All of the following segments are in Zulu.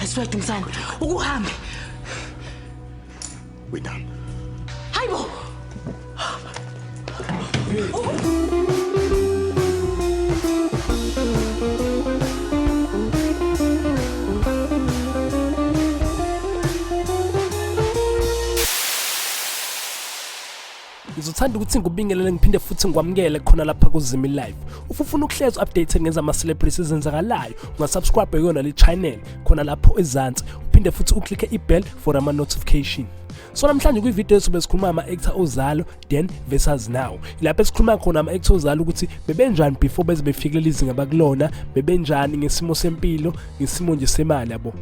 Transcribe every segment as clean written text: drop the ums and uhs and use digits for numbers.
I swear Dumisani, ukuhambe. Wena. Hayibo. Ngizothanda ukuthi ngikubingelele ngiphinde futhi ngikwamukele khona lapha kuZimi Live. Ufuna ufuna ukuhlezi updated ngezama celebrities ezenzakalayo, ungasubscribe kuyona le channel khona lapho ezansi. Uphinde futhi uclicke i-bell for ama notification. So namhlanje kwi-video yethu besikhuluma ama-actor Ozalo then versus now. Lapho esikhuluma khona ama-actor Ozalo ukuthi bebenjani before beze befike kuleli zinga bakulona, bebenjani ngesimo sempilo, ngesimo nje semali yabo.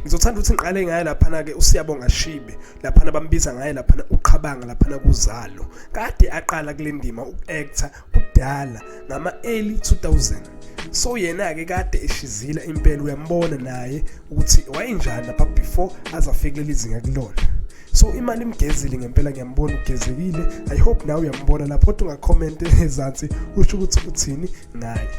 Ngizothanda ukuthi ngiqale ngaye laphana-ke uSiyabonga Shibe, laphana bambiza ngaye laphana uQhabanga laphana kuZalo. Kade aqala kule ndima uku-actor kudala ngama-early 2000. So yena-ke kade eshizila impela, uyambona naye ukuthi wayenjani lapha before aze afike kuleli zinga kulona. So imali imgezile ngempela, ngiyambona ugezekile. I hope nawe uyambona lapho, kodwa ungacomment ezansi usho ukuthi uthini ngaye.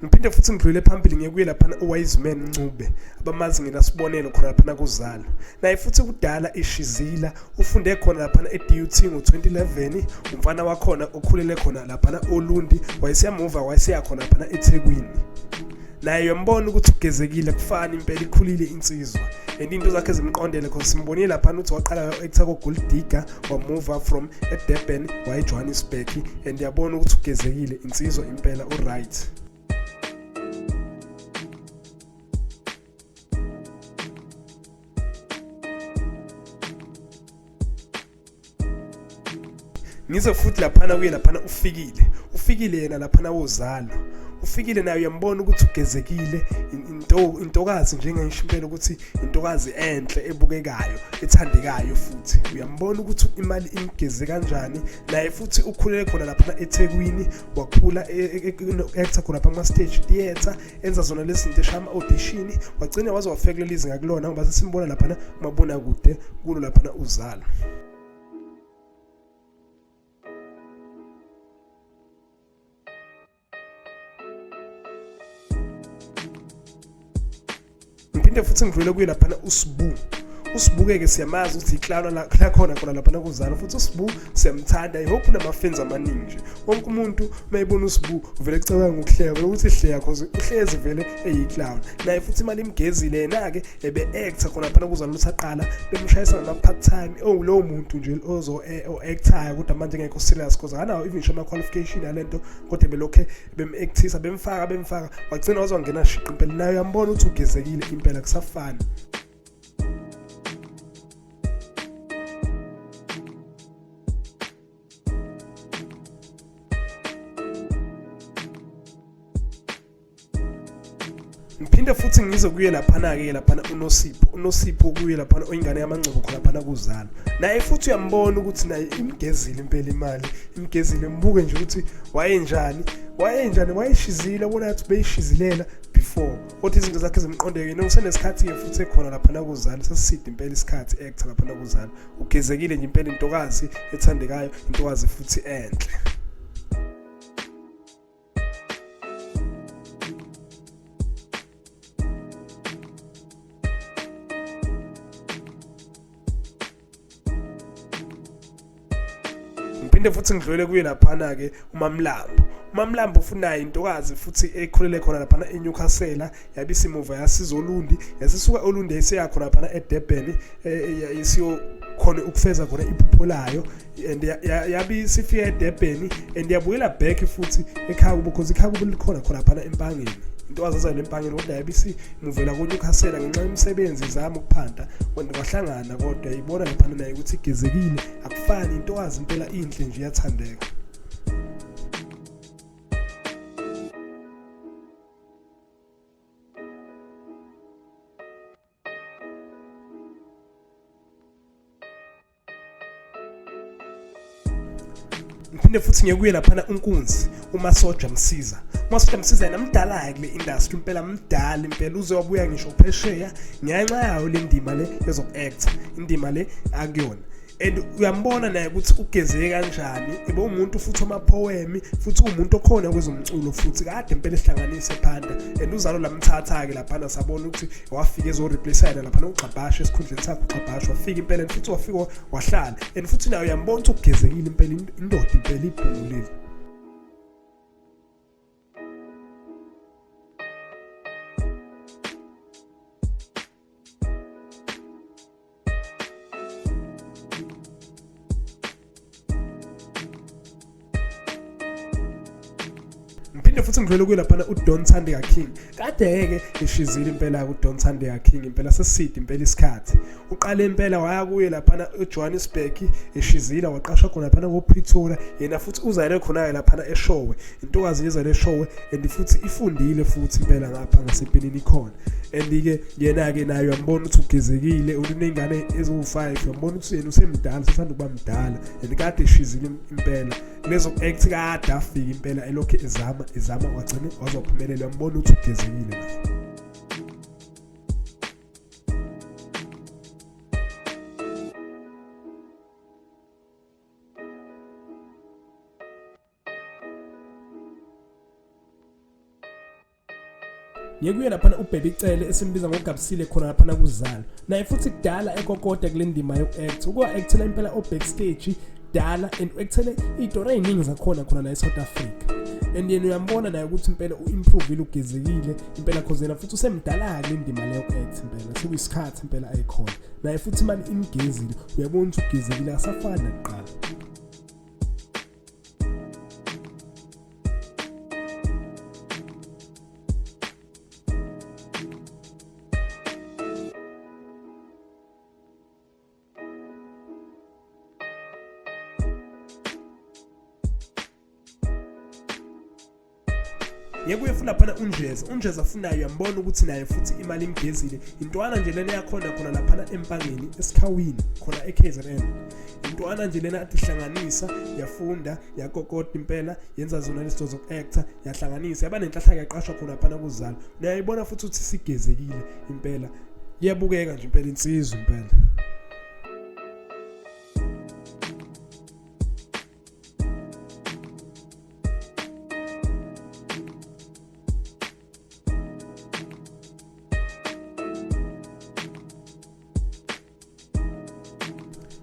Ngiphinde futhi ngidlulele phambili ngiyekuye laphana uWiseman Ncube abamazi ngelasibonelo khona laphana kuZalo. Naye futhi kudala eshizila, ufunde khona laphana e-DUT ngo-2011, umfana wakhona okhulele khona laphana oLundi, wayeseyamuva wayeseya khona laphana eThekwini. Naye uyambona ukuthi ugezekile, kufani impela, ikhulile insizwa and into zakhe zimqondele cause simbonile laphana ukuthi waqala ektha ko-Gold Digger, wamuva from eDurban waya eJohannesburg and yabona ukuthi ugezekile insizwa impela, u-right. Ngize futhi laphana kuye laphana ufikile, ufikile yena laphana wozalo, ufikile naye uyambona ukuthi ugezekile, into intokazi njengengisho impela ukuthi intokazi enhle ebukekayo ethandekayo, futhi uyambona ukuthi imali imgeze kanjani. Naye futhi ukhulele khona laphana eThekwini, wakhula actor khona lapha kuma stage theatre, enza zona lezi zinto, eshaya ama-audition, wagcina waze wafika kuleli zinga kulona ngoba sesimbona laphana kumabonakude kulo laphana Uzalo. Ngiphinde futhi ngidlule kuye laphana uSibu. Usibuke-ke siyamazi ukuthi iclown lakhona khona laphana kuZalo, futhi uSibu siyamthanda. I hope unama-fans amaningi nje. Wonke umuntu uma ebona uSibu uvele ecabanga ngokuhleka, vele ukuthi hleka cause uhlezi vele eyi-clown. Naye futhi imali imgezile, yena-ke ebe-actor khona laphana kuZalo, usaqala bemshayisa ngama-part time. Oh, lowo muntu nje ozo o-actayo kodwa manje ngekho serious cause akanawo even ngisho ama-qualification alento, kodwa belokhe bem-actisa bemfaka bemfaka wagcina waze wangena shiqi impela. Naye uyambona ukuthi ugezekile impela, kusafani. Ngiphinde futhi ngize kuye laphana-ke laphana uNosipho, uNosipho kuye laphana oyingane yamaNgcobo khona laphana kuZalo. Naye futhi uyambona ukuthi naye imgezile impela imali, imgezile. Mbuke nje ukuthi wayenjani, wayenjani, wayeshizile, ubona ngathi beyishizilela before, kodwa izinto zakhe zimqondeke. Yena usenesikhathi-ke futhi ekhona laphana kuZalo, sesiside impela isikhathi actor laphana kuZalo. Ugezekile nje impela, intokazi ethandekayo, intokazi futhi enhle. Ngiphinde futhi ngidlule kuye laphana-ke uMamlambo. UMamlambo ufunayo intokazi futhi ekhulele khona laphana eNewcastle, yabe isimuva yasiza Olundi, yasisuka Olundi yayiseya khona laphana eDurban, isiyo khona ukufeza khona iphupho layo and yabe isifika eDurban and yabuyela back futhi ekhaya kubo cause ikhaya kubo likhona khona laphana eMpangeni. Into wazaza lempangeni kodwa yabe isimuvela kuNewcastle ngenxa yomsebenzi, izama ukuphanta kwahlangana, kodwa ibona laphana naye ukuthi igezekile, akufani, intokazi impela inhle nje, iyathandeka. Ngiphinde futhi ngiyekuye laphana uNkunzi uMasoja Msiza. UMasoja Msiza yena mdala-ke kule industry, impela mdala impela, uze wabuya ngisho phesheya ngenxa yayo le ndima le ezoku-actor, indima le akuyona. And uyambona naye ukuthi ugezeke kanjani, ebe umuntu futhi wamapoemi, futhi uwumuntu okhona kwezomculo, futhi kade impela ehlanganise phanda. And uzalo lamthatha-ke laphana, sabona ukuthi wafika ezoreplace yena laphana ugxabhashe esikhundleni sakhe, ugxabhashe wafika impela, and futhi wafika wahlala. And futhi naye uyambona ukuthi ugezekile impela, indoda impela ibhungu leli. Ngiphinde futhi ngidlule kuye laphana uDon Thandeka King. Kade-ke eshizile impela-ke uDon Thandeka King, impela seside impela isikhathi. Uqale impela waya kuye laphana eJohannesburg eshizile, waqashwa khona laphana koPretoria. Yena futhi uzayele khona-ke laphana eShowe. Intokazi yezale eShowe and futhi ifundile futhi impela ngapha ngasepinini ikhona. And-ke yena-ke naye uyambona ukuthi ugezekile, uney'ngane eziwu-5, uyambona ukuthi yena usemdala, usethanda ukuba mdala and kade eshizile impela. Lezo act kade afika impela elokhu ezama ezama wagcine waze waphumelela, uyambona ukuthi ugezekile naye. Ngekuye laphana uBaby Cele esimbiza ngoGabsile khona laphana kuzalo. Naye futhi kudala ekokota kule ndima yoku-act. Ukuwa-actela impela o-backstage dala and u-actele iy'tori ey'ningi zakhona khona la e-South Africa. And yena uyambona naye ukuthi impela u-improvile, ugezekile impela, cause yena futhi usemdala-ke le ndima leyo act impela, sekuyisikhathi impela ayikhona. Naye futhi imali imgezile, uyabona ukuthi ugezekile, akasafani nakuqala. Ngeke uye funa laphana uNjeza, uNjeza funayo uyambona ukuthi naye futhi imali imgezile. Intwana nje lena yakhona khona laphana eMpangeni esikhawini khona eKZN. Intwana nje lena athi hlanganisa, yafunda, yakokota impela, yenza zona lezinto zoku-actor, yahlanganisa, yaba nenhlahla yaqashwa khona laphana kuzalo. Uyayibona futhi ukuthi sigezekile impela. Iyabukeka nje impela insizwa impela.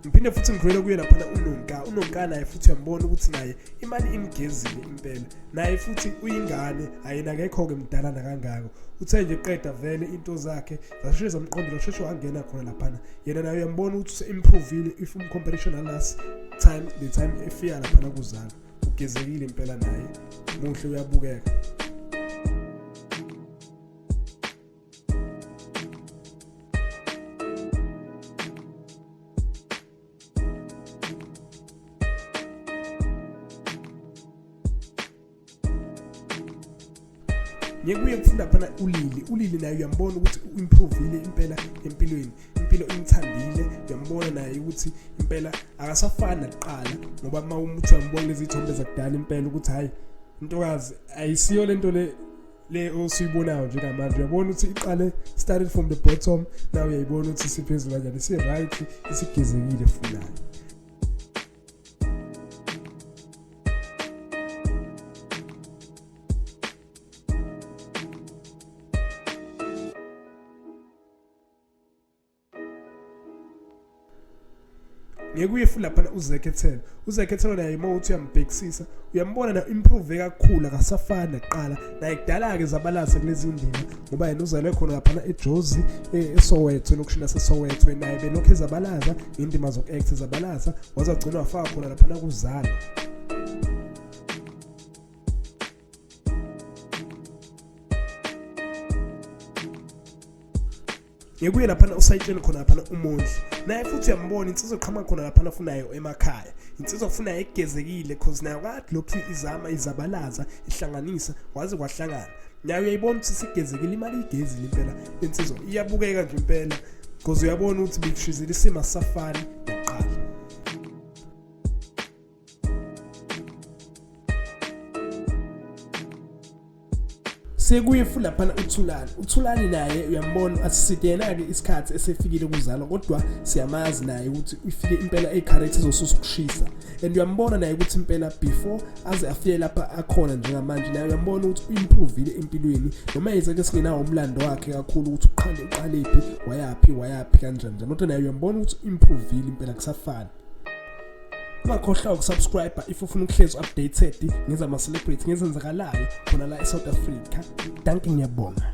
Ngiphinde futhi ngidlulele kuye laphana uNonka. UNonka naye futhi uyambona ukuthi naye imali imgezile impela. Naye futhi uyingane, ayena akekho-ke mdala nakangako. Uthe nje qeda vele into zakhe zasheshe zamqondela, washeshe wangena khona laphana. Yena naye uyambona ukuthi use-improvile if umcompetition nalast time, the time efika laphana kuzalo. Ugezekile impela naye, muhle uyabukeka. Ngikuye kufunda phana uLili, uLili naye uyambona ukuthi uimprovile impela empilweni, impilo imthandile, uyambona naye ukuthi impela akasafani nakuqala, ngoba uma umuthi uyambona lezi zithombe zakudala impela ukuthi hayi intokazi ayisiyo lento le le osuyibonayo njengamanje. Uyabona ukuthi iqale started from the bottom, now uyayibona ukuthi siphezulu kanjani, si-right, isigezekile funayo. Ngeke uye futhi laphana uZekethelo. UZekethelo naye uma uthi uyambhekisisa uyambona na improve kakhulu, akasafani nakuqala. Naye kudala-ke zabalaza kulezi ndima ngoba yena uzalwe khona laphana eJozi, eSoweto, elokishini laseSoweto. Naye belokhu ezabalaza ngendima zoku-act, ezabalaza waze wagcina wafaka khona laphana kuzalo. Ngekuye laphana usayitsheni khona laphana uMondli naye futhi uyambona insizwa eqhamuka khona laphana funayo emakhaya, insizwa funayo egezekile cause nayo kade lokhu izama izabalaza ihlanganisa waze kwahlangana nayo. Uyayibona ukuthi sigezekile, imali igezile impela, insizwa iyabukeka nje impela cause uyabona ukuthi bikushizile isimo asisafani nakuqala. Sekuye futhi laphana uThulani. UThulani naye uyambona asiside yena-ke isikhathi esefikile kuzalwa, kodwa siyamazi naye ukuthi ifike impela e-character ezosusa ukushisa, and uyambona naye ukuthi impela before aze afike lapha akhona njengamanje, naye uyambona ukuthi u-improvile empilweni, noma yize-ke singenawo umlando wakhe kakhulu ukuthi uqale uqalephi, wayaphi, wayaphi, kanjani njani, kodwa naye uyambona ukuthi u-improvile impela, kusafani. Ungakhohlwa ukusubscribe if ufuna ukuhlezi updated ngezama-celebrity, ngezenzakalayo khona la e-South Africa. Dankie, ngiyabonga.